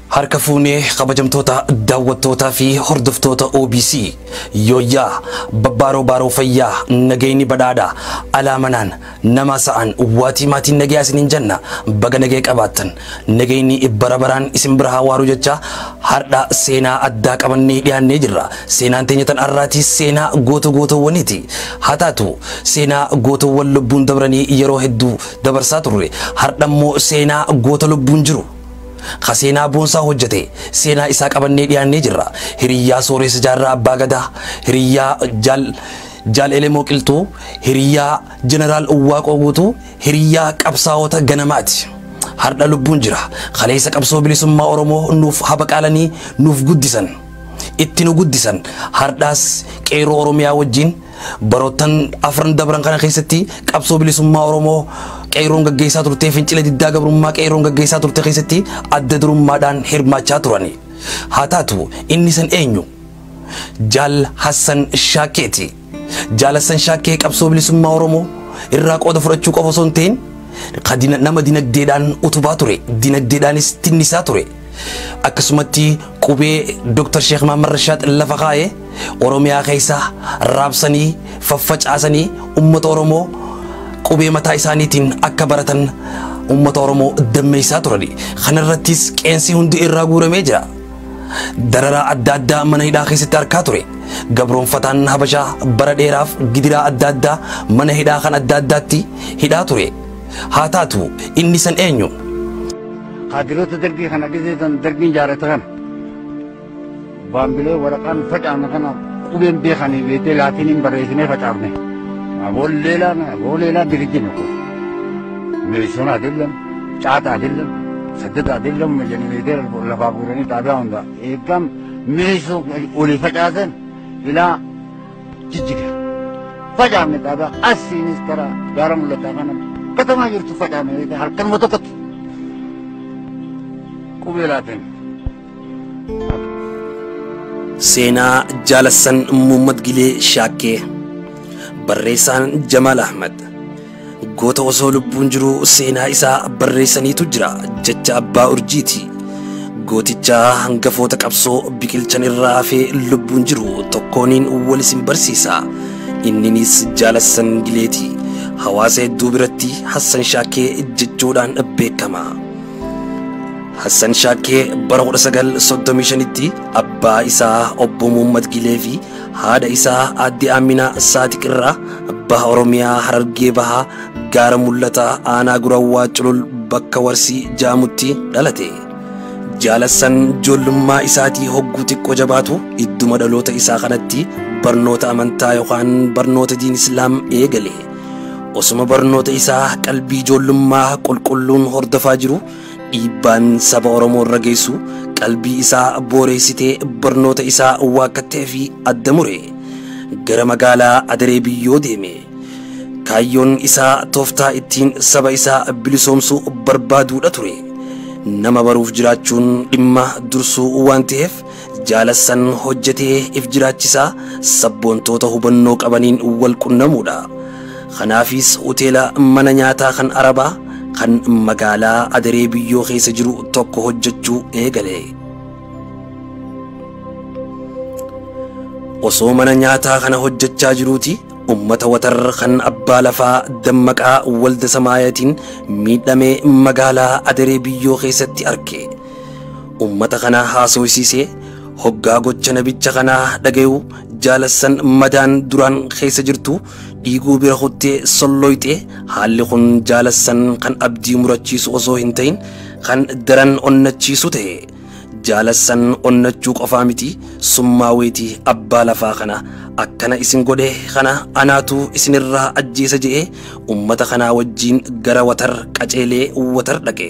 Harka fuunee kabajamtoota daawwattootaa fi hordoftoota OBC yooyyaa babbaaroo baaroo fayyaa nagayni badhaadha alaa manaan nama sa'an waatii maatiin nagayaa isiniin jenna baga nagaya qabaattan nagayni bara baraan isin bira haa waaru jecha har'a seenaa addaa qabannee dhiyaannee jirra. Seenaan teenya tan har'aatii seenaa goota gootawwaniiti. Haa taatu seenaa gootawwan lubbuun dabranii yeroo hedduu dabarsaa turre har'a immoo seenaa goota lubbuun jiru. Ka seenaa boonsaa hojjete seenaa isaa qabannee dhiyaannee jirra. Hiriyyaa Sooressa Jaarraa Abbaa Gadaa, hiriyyaa Jaal Elemoo Qilxuu, hiriyyaa Jeneraal Waaqoo Guutuu, hiriyyaa qabsaa'ota ganamaati. Har'a lubbuun jira. Kaleessa qabsoo bilisummaa Oromoo nuuf habaqaalanii nuuf guddisan. Itti nu guddisan. Har'aas qeerroo Oromiyaa wajjin baroottan afran dabran kana keessatti qabsoo bilisummaa Oromoo qeerroon gaggeessaa turtee fincila diddaa gabrummaa qeerroon gaggeessaa turte keessatti adda durummaadhaan hirmaachaa turani. Haa taatu inni san eenyu? Jaal Hassan Shaakkeeti. Jaal Hassan Shaakkee qabsoo bilisummaa Oromoo irraa qooda fudhachuu qofa osoo hin ta'in nama dinagdeedhaan utubaa ture, dinagdeedhaanis tinnisaa ture. Akkasumatti qubee Dr. Sheekh Mahammad Rashaad lafa kaa'ee Oromiyaa keessa raabsanii faffacaasanii uummata Oromoo qubee mataa isaaniitiin akka baratan uummata Oromoo dammeessaa turani. Kanarrattis qeensi hundi irraa guuramee jira. Dararaa adda addaa mana hidhaa keessatti argaa ture. Gabroonfataan Habashaa bara dheeraaf gidiraa adda addaa mana hidhaa kan adda addaatti hidhaa ture. Haa taatu inni san eenyu? Kaadiroota dargii kana gisee dargiin jaarate kana baambilee waraqaan facaafne kana qubeen beekanii beektee laatiniin barreessinee facaafne. Aboon leelaa aboon leelaa dirjine ko. Meeshoon adellam caata adellam saddata adellam jedhanii beektee lafaa guuranii xaabiyaa hunda eegam meeshoo olii facaasan ilaa jijjiga. Facaafne xaabiyaa asiinis karaa gaara mul'ataa kana katamaa jirtu facaafne beektee halkanuma tokkotti. Qubee laatiin. Seenaa Jaalassan Muhammad Gilee Shaakkee barreessaan Jamaal Ahmad. Goota osoo lubbuun jiru seenaa isaa barreessaniitu jira jecha abbaa urjiiti. Gooticha hangafoota qabsoo biqilchan irraa hafee lubbuun jiru tokkooniin wal isin barsiisa. Inninis Jaalassan Gileeti. Hawaasa hedduu biratti Hassan Shaakkee jechuudhaan beekama. Hassan Shaakkee bara 1935tti abbaa isaa obbo Muhammad Gilee fi haadha isaa aadde Aminaa Saadiq irraa baha Oromiyaa Harargee Bahaa gaara mul'ataa aanaa Gurawwaa Culul bakka Warsii Jaamutti dhalate. Jaalassan ijoollummaa isaatii hogguu xiqqoo jabaatu idduma dhaloota isaa kanatti barnoota amantaa yookaan barnoota diin Islaam eegale. Osuma barnoota isaa qalbii ijoollummaa qulqulluun hordofaa jiru dhiibbaan saba Oromoo irra geessu qalbii isaa booreessitee barnoota isaa waakkattee fi adda mure. Gara magaalaa Adaree Biyyoo deeme. Kaayyoon isaa tooftaa ittiin saba isaa bilisoomsuu barbaaduudha ture. Nama baruuf jiraachuun dhimma dursuu waan ta'eef Jaalassan hojjetee if jiraachisaa sabboontoota hubannoo qabaniin wal qunnamuudha. Kanaafis hoteela mana nyaataa kan Arabaa kan magaalaa Adaree Biyyoo keessa jiru tokko hojjechuu eegale. Osoo mana nyaataa kana hojjechaa jiruuti uummata watar kan abbaa lafaa dammaqaa walda samaayatiin miidhamee magaalaa Adaree Biyyoo keessatti arge. Uummata kana haasofsiisee hoggaa gocha nabicha kanaa dhagayu Jaalassan madaan duraan keessa jirtu dhiiguu bira kuttee solloyxee haalli kun Jaalassan kan abdii murachiisu osoo hin ta'in kan daran onnachiisu ta'e. Jaalassan onnachuu qofaa miti summaaweetii abbaa lafaa kana akkana isin godhe kana anaatu isinirraa ajjeesa je'ee uummata kanaa wajjiin gara watar qaceelee watar dhaqe.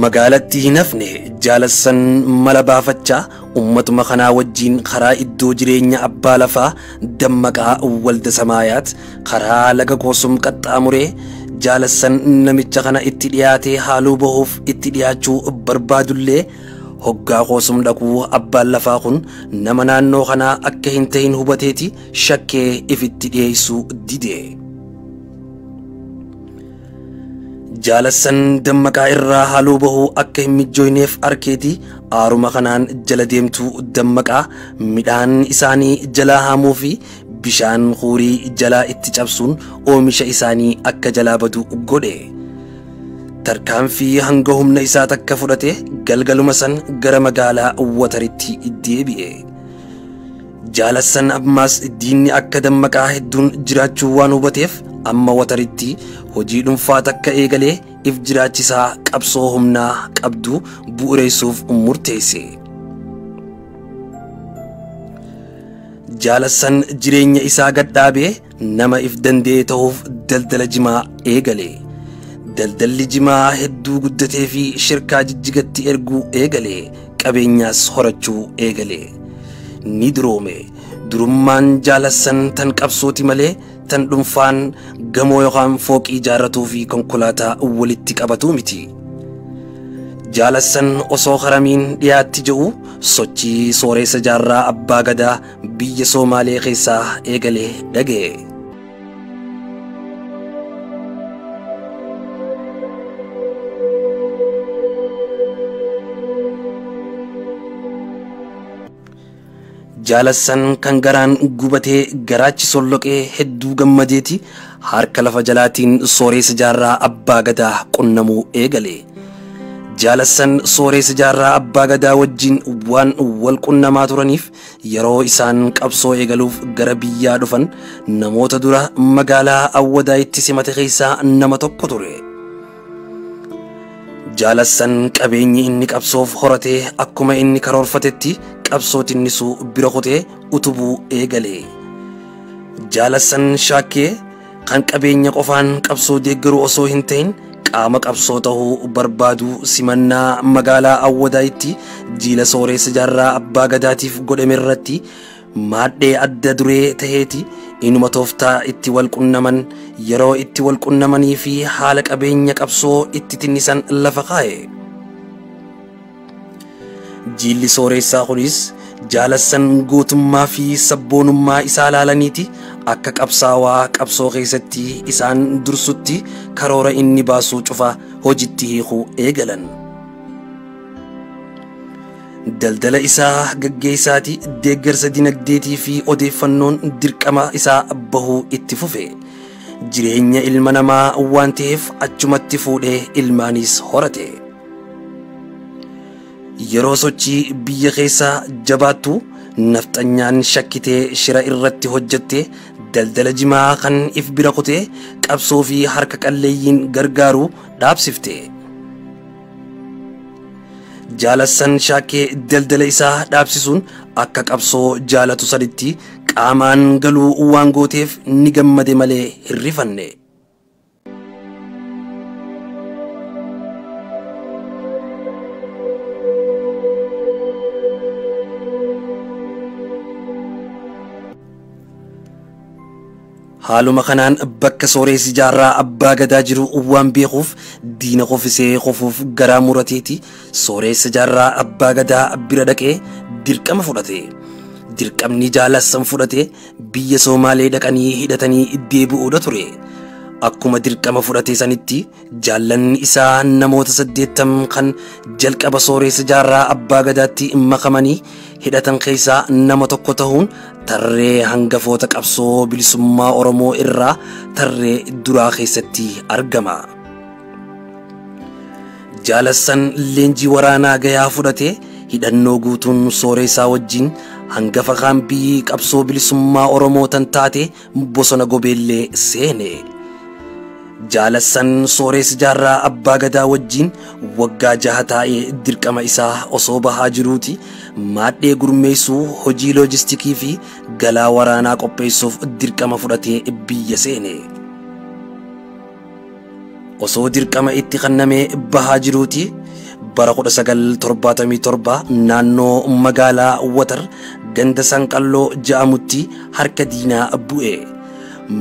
Magaalatti hin hafne Jaalassan mala baafachaa uummatuma kanaa wajjiin karaa iddoo jireenya abbaa lafaa dammaqaa walda samaayaat karaa laga koosum qaxxaamuree Jaalassan namicha kana itti dhiyaatee haaloo bahuuf itti dhiyaachuu barbaadullee Hoggaa qoosum dhaquu abbaan lafaa kun nama naannoo kanaa akka hin ta'in hubateeti shakkee ifitti dhiyeessuu dide. Jaalassan Dammaqaa irraa haaloo bahuu akka hin mijjooyneef arkeeti aaruma kanaan jala deemtuu Dammaqaa midhaan isaanii jalaa haamuu fi bishaan huurii jalaa itti cabsuun oomisha isaanii akka jalaa badu godhe. Tarkaanfii hanga humna isaa takka fudhate galgaluma san gara magaalaa Wataritti deebi'e. Jaalassan ammaas diinni akka Dammaqaa hedduun jiraachuu waan hubateef amma Wataritti hojii dhuunfaa takka eegalee if jiraachisaa qabsoo humnaa qabdu bu'uureessuuf murteesse. Jaalassan jireenya isaa gadhaabee nama if danda'e ta'uuf daldala jimaa eegale. Daldalli jimaa hedduu guddatee fi shirkaa jijjigatti erguu eegale. Qabeenyaas horachuu eegale. Ni duroome. Durummaan Jaalassan tan qabsooti malee tan dhuunfaan gamoo yookaan fooqii ijaarratuu fi konkolaataa walitti qabatu miti. Jaalassan osoo haramiin dhiyaatti jiru sochii sooreessa jaarraa abbaa gadaa biyya Somaalee keessaa eegalee dhaga'e. Jaalassan kan garaan gubatee garaachi solloqee hedduu gammadeeti harka lafa jalaatiin sooreessa jaarraa abbaa gadaa qunnamuu eegale. Jaalassan sooreessa jaarraa abbaa gadaa wajjin waan wal qunnamaa turaniif yeroo isaan qabsoo eegaluuf gara biyyaa dhufan namoota dura magaalaa Awwadaayitti simate keessaa nama tokko ture. Jaalassan qabeenyi inni qabsoof horatee akkuma inni karoorfatetti qabsootinnisuu bira kutee utubuu eegale. Jaalassan shaakkee kan qabeenya qofaan qabsoo deeggaru osoo hin ta'in qaama qabsoo ta'uu barbaadu simannaa magaalaa Awwadaayitti jiila sooreessa jaarraa abbaa gadaatiif godhame irratti maadhee adda duree taheeti inuma tooftaa itti wal qunnaman yeroo itti wal qunnamanii fi haala qabeenya qabsoo itti tinnisan lafa kaa'e. Jiilli sooreessaa kunis Jaalassan gootummaa fi sabboonummaa isaa laalaniiti akka qabsaawaa qabsoo keessatti isaan dursutti karoora inni baasuu cufa hojitti hiikuu eegalan. Daldala isaa gaggeessaati deeggarsa dinagdeetii fi odeeffannoon dirqama isaa bahuu itti fufe. Jireenya ilma namaa waan ta'eef achumatti fuudhee ilmaanis horate. Yeroo sochii biyya keessaa jabaattu nafxanyaan shakkitee shira irratti hojjatte daldala jimaa kan if bira kutee qabsoo fi harka qalleeyyiin gargaaru dhaabsifte. Jaalassan shaakkee daldala isaa dhaabsisuun akka qabsoo jaalatu saditti qaamaan galuu waan gooteef ni gammade malee hin rifanne. Haaluma kanaan bakka sooressi jaarraa abbaa gadaa jiru waan beekuuf diina qofisee qofuuf garaa murateeti sooressa jaarraa abbaa gadaa bira dhaqee dirqama fudhate. Dirqamni Jaalassan fudhate biyya Somaalee dhaqanii hidhatanii deebi'uudha ture. Akkuma dirqama fudhate sanitti jaallanni isaa namoota 80 kan jalqaba sooressa jaarraa abbaa gadaatti makamanii hidhatan keessaa nama tokko ta'uun tarree hangafoota qabsoo bilisummaa Oromoo irraa tarree duraa keessatti argama. Jaalassan leenjii waraanaa gayaa fudhate hidhannoo guutuun sooressaa wajjin hangafa kaambii qabsoo bilisummaa Oromoo tan taate bosona Gobeellee seene. Jaalassan sooressa jaarraa abbaa gadaa wajjin waggaa 6 taa'ee dirqama isaa osoo bahaa jiruuti maadhee gurmeessuu hojii loojistikii fi galaa waraanaa qopheessuuf dirqama fudhatee biyya seene. Osoo dirqama itti kennamee bahaa jiruuti bara 1977 naannoo magaalaa Watar ganda Sanqalloo ja'amutti harka diinaa bu'e.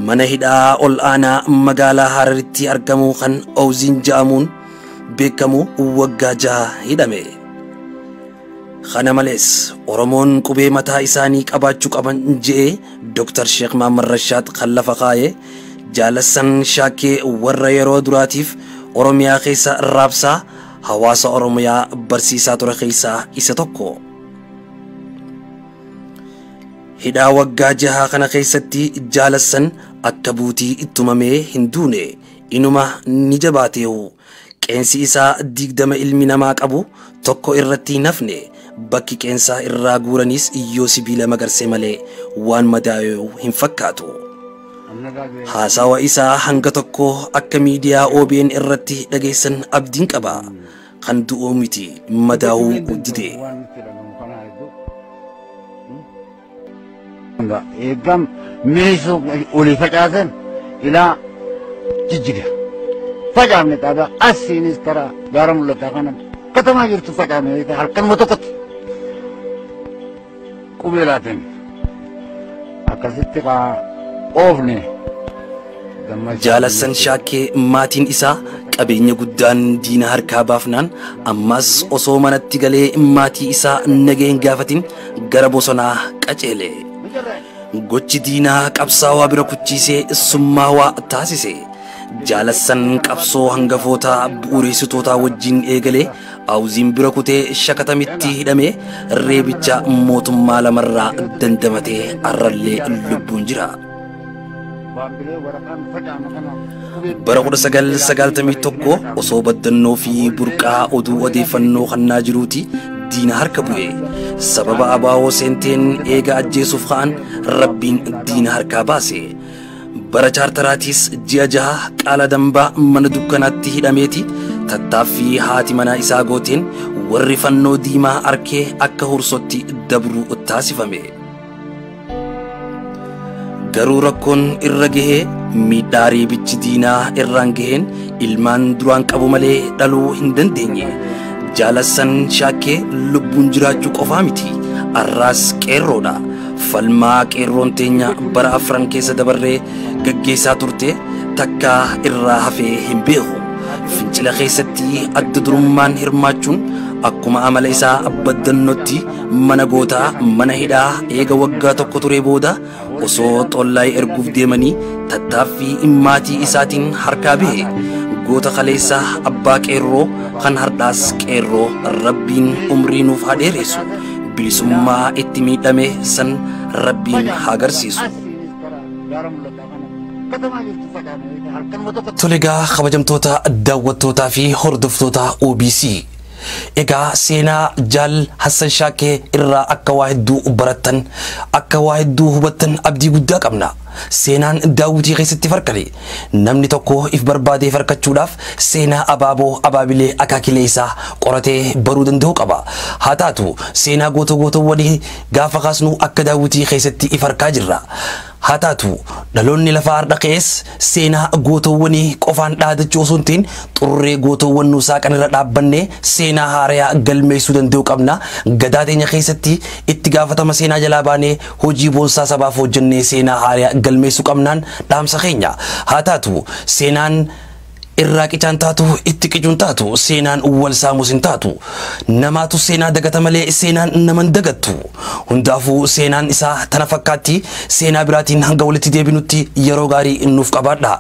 Mana hidhaa ol aanaa magaalaa Hararitti argamu kan Owziin ja'amuun beekamu waggaa 6 hidhame. Kana malees Oromoon qubee mataa isaanii qabaachuu qaban je'ee Dr. Sheekh Mahammad Rashaad kan lafa kaa'e Jaalassan Shaakkee warra yeroo duraatiif Oromiyaa keessa raabsaa hawaasa Oromiyaa barsiisaa ture keessaa isa tokko. Hidhaa waggaa 6 kana keessatti Jaalassan akka buutii ittumamee hin duune inuma ni jabaateehu. Qeensi isaa 20 ilmi namaa qabu tokko irratti hin hafne. Bakki qeensaa irraa guuranis iyyoo sibiila magarsee malee waan madaa'u hin fakkaatu. Haasawa isaa hanga tokko akka miidiyaa OBN irratti dhageessan abdiin qaba. Kan du'uu miti madaa'uu dide. Eeggam meeshoo olii facaasan ilaa jijjiga. Facaafne xaabaa asiinis karaa gaara mul'ataa kana katamaa jirtu facaafne halkanuma tokkotti. Qubee laatin akkasitti kaa oofne. Jaalassan Shaakkee maatiin isaa qabeenya guddaan diina harkaa baafnaan ammas osoo manatti galee maatii isaa nagee hin gaafatin gara bosonaa qaceele. Gochi diinaa qabsaawaa bira kuchiisee summaawaa taasise. Jaalassan qabsoo hangafoota bu'uureessitootaa wajjin eegalee awuziin bira kutee shakatamitti hidhamee reebicha mootummaa lamarraa dandamatee arrallee lubbuun jira. Bara 1991 osoo baddannoo fi burqaa oduu odeeffannoo kannaa jiruuti diina harka bu'e. Sababa abaawoo seenteen eega ajjeesuuf ka'an rabbiin diina harkaa baase. Bara chaartaraatiis ji'a 6 qaala dambaa mana dukkanaatti hidhameeti tattaaffii haati manaa isaa gooteen warri fannoo diimaa arkee akka hursotti dabruu taasifame. Garuu rakkoon irra gahee miidhaa reebichi diinaa irraan gaheen ilmaan duraan qabu malee dhaluu hin dandeenye. Jaalassan Shaakkee lubbuun jiraachuu qofaa miti arraas qeerroodha. Falmaa qeerroon teenya bara 4 keessa dabarree gaggeessaa turte takkaa irraa hafee hin beeku. Fincila keessatti adda durummaan hirmaachuun akkuma amala isaa baddannootti mana gootaa mana hidhaa eega waggaa 1 ture booda osoo xollaayee erguuf deemanii tattaaffii maatii isaatiin harkaa bahe. Goota kaleessaa abbaa qeerroo kan hardhaas qeerroo rabbiin umrii nuuf haa dheeressu. Bilisummaa itti miidhame san rabbiin haa agarsiisu. Tole egaa kabajamtoota daawwattootaa fi hordoftoota OBC. Egaa seenaa Jaal Hassan Shaakkee irraa akka waa hedduu barattan akka waa hedduu hubattan abdii guddaa qabna. Seenaan daawwitii keessatti farkale. Namni tokko if barbaadee farkachuudhaaf seenaa abaaboo abaabilee akaakilee isaa qoratee baruu danda'u qaba. Haa taatu seenaa goota gootawwanii gaafa kaasnu akka daawwitii keessatti if harkaa jirra. Haa taatu dhaloonni lafaa har'a ka'es seenaa gootawwanii qofaan dhaadachuu osoo hin ta'in xurree gootawwan nuusaa kan irra dhaabbannee seenaa haarayaa galmeessuu danda'u qabna. Gadaa teenya keessatti itti gaafatama seenaa jalaa baanee hojii boonsaa sabaaf hojjennee seenaa haarayaa galmeessuu qabnaan dhaamsa keenya. Haa taatu seenaan irraa qicaan taatu itti qicuun taatu seenaan wal saamus hin taatu. Namaatu seenaa dagata malee seenaan nama hin dagattu. Hundaafuu seenaan isaa tana fakkaatti. Seenaa biraatiin hanga walitti deebinutti yeroo gaarii nuuf qabaadha.